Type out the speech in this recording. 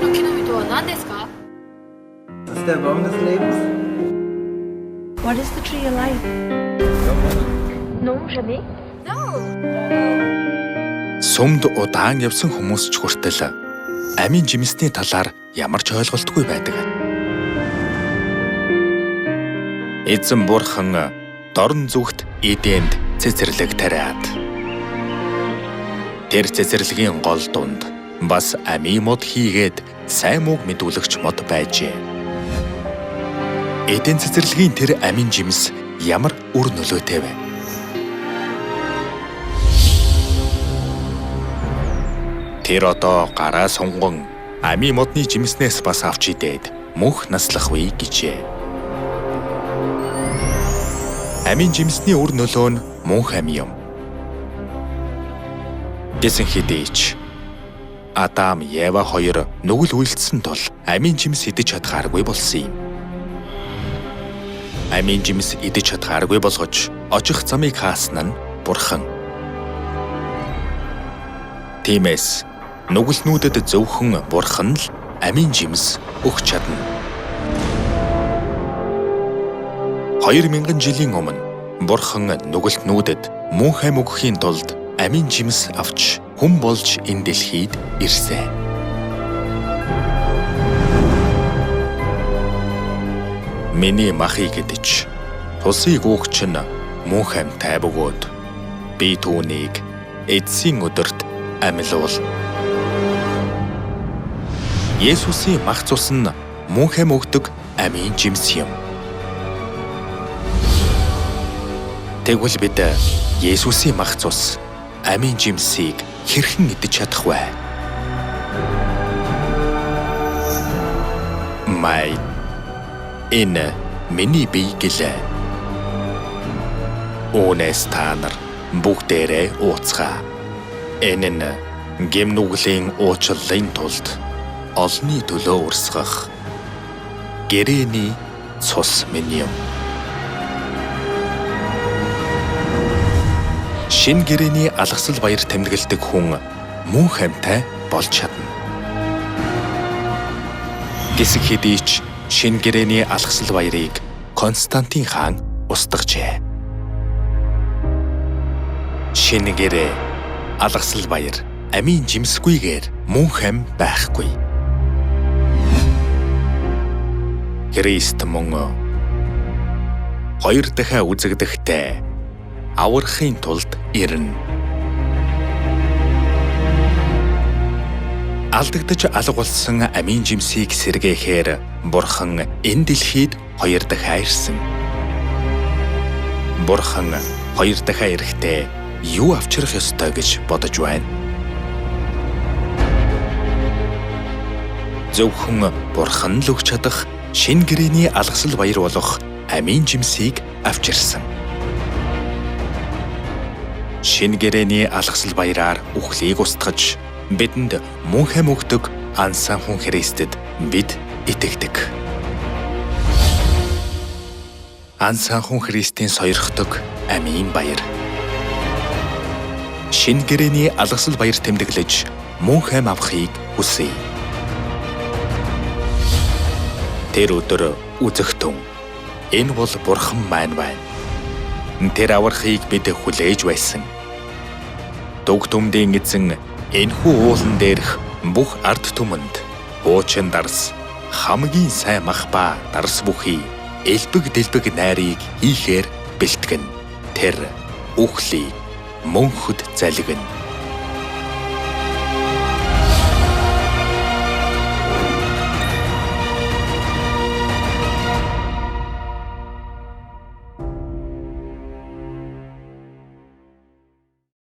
の木の実とは何ですか？ Das ist der Baum des Lebens. What is the tree of life? Non, jamais. No. Сүмд удаан явсан хүмүүс ч хүртэл амийн жимсний талаар ямар ч ойлголтгүй байдаг. Эзэн бурхан дорн зүгт Эденд цэцэрлэг тариад. Тэр цэцэрлэгийн гол дунд бас амийн мод хийгээд сайн мууг мэдүүлэгч мод байжээ. Эден цэцэрлэгийн тэр амийн жимс ямар үр нөлөөтэй вэ? Тэр одоо гараа сунган амийн модны жимснээс бас авч идээд мөнх наслах вэ гэжээ. Амийн жимсний үр нөлөө нь мөнх ам юм. Гэсэн хэдий ч Адам, Ева хоёр нүгэл үйлдсэн тул амийн жимс идэж чадхааргүй болсон юм. Амийн жимс идэж чадхааргүй болгож очих замыг хаасан нь бурхан. Тиймээс нүгэлнүүдэд зөвхөн бурхан л амийн жимс өгч чадна. 2000 жилийн өмнө бурхан нүгэлтнүүдэд мөнх ам өгөхийн тулд амийн жимс авч хүн болж энэ дэлхийд ирсэн. Миний махыг идэж тусыг уугч нь мөнх амьтай бөгөөд би түүнийг эцсийн өдөрт амилуул. Есүсийн мах цус нь мөнх ам өгдөг амийн жимс юм. Тэгвэл бид Есүсийн мах цус амийн жимсийг хэрхэн идэж чадах вэ? Май энэ миний бие гэлээ. Үүнээс та нар бүгдээрээ ууцгаа. Энэ нь гэм нүглийн уучлалын тулд олонний төлөө урсгах гэрээний цус минь юм. Шинэ гэрээний алгасал баяр тэмдэглэдэг хүн мөнх амьтай болж чадна. Гэсэн хэдий ч шинэ гэрээний алгасал баярыг Константин хаан устгажээ. Шинэ гэрээ алгасал баяр амийн жимсгүйгээр мөнх ам байхгүй. Христ мөн хоёр дахиад үзэгдэхдээ аврахын тулд ирнэ. Алдагдаж алга болсон амийн жимсийг сэргээхээр бурхан энэ дэлхийд хоёр дахиад ирсэн. Бурхан хоёр дахиад ирэхдээ юу авчрах ёстой гэж бодож байна? Зөвхөн бурхан л өгч чадах шинэ гэрээний алгасал баяр болох амийн жимсийг авчирсан. Шинэ гэрээний алгасал баяраар үхлийг устгаж бидэнд мөнх ам өгдөг ансан хүн Христэд бид итгэдэг. Ансан хүн Христийн сойрхдог амийн баяр. Шинэ гэрээний алгасал баяр тэмдэглэж мөнх ам авахыг хүсье. Тэр өдөр үзэгтэн энэ бол бурхан маань байна. Тэр аврахыг бид хүлээж байсан. Дүг түмдийн эзэн энэхүү уулан дээрх бүх ард түмэнд хуучин дарс хамгийн сайн мах ба дарс бүхий элбэг дэлбэг найрыг хийхээр бэлтгэн. Тэр үхлийг мөнхөд залгина.